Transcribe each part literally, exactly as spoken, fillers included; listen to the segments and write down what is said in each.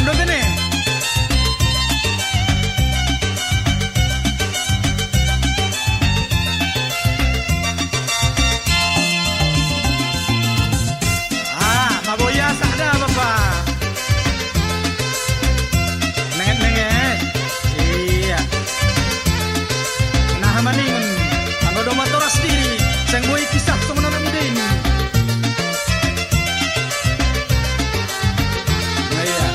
Dodene. Ah, maboya sada, Bapa. Nenget-nenget. Iya. Nah, maningun. Anggo domma toras diri, seng boi kisah songon anak muda ini. Nah, iya.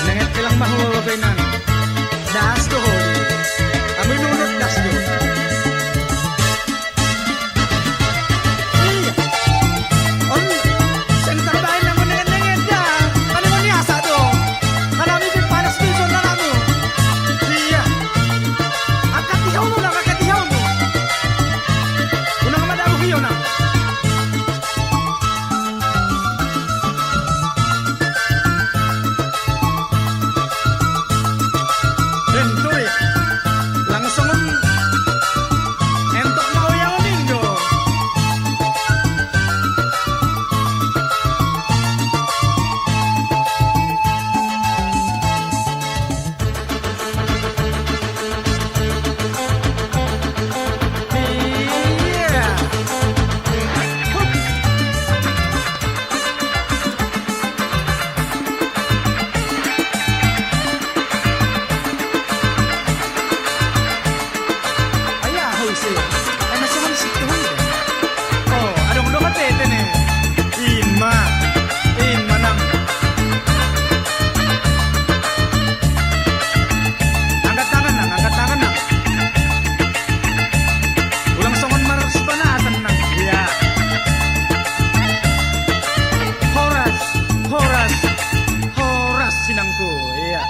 Nenget kelang mahu bapak inan. Das do holi. Kami nunut das do. Iya. On, seng tarbaen nang nenget-nenget da. Kali mo niasa do. Kanami pe panas do ison nanamu. Iya. Angkat ihamu nang, angkat ihamu. Unang madabu hiyo nang. Senturi. Langsung entok mau yang lindo. Iya. Aya, hoi se. Ai masuk kan situ, hoi. Oh, adong do hatete ne. Ima. Ima nang. Angkat tangan nang, angkat tangan nang. Ulang songon marsipanatan nang. Iya. Horas, horas, horas sinangku. Iya.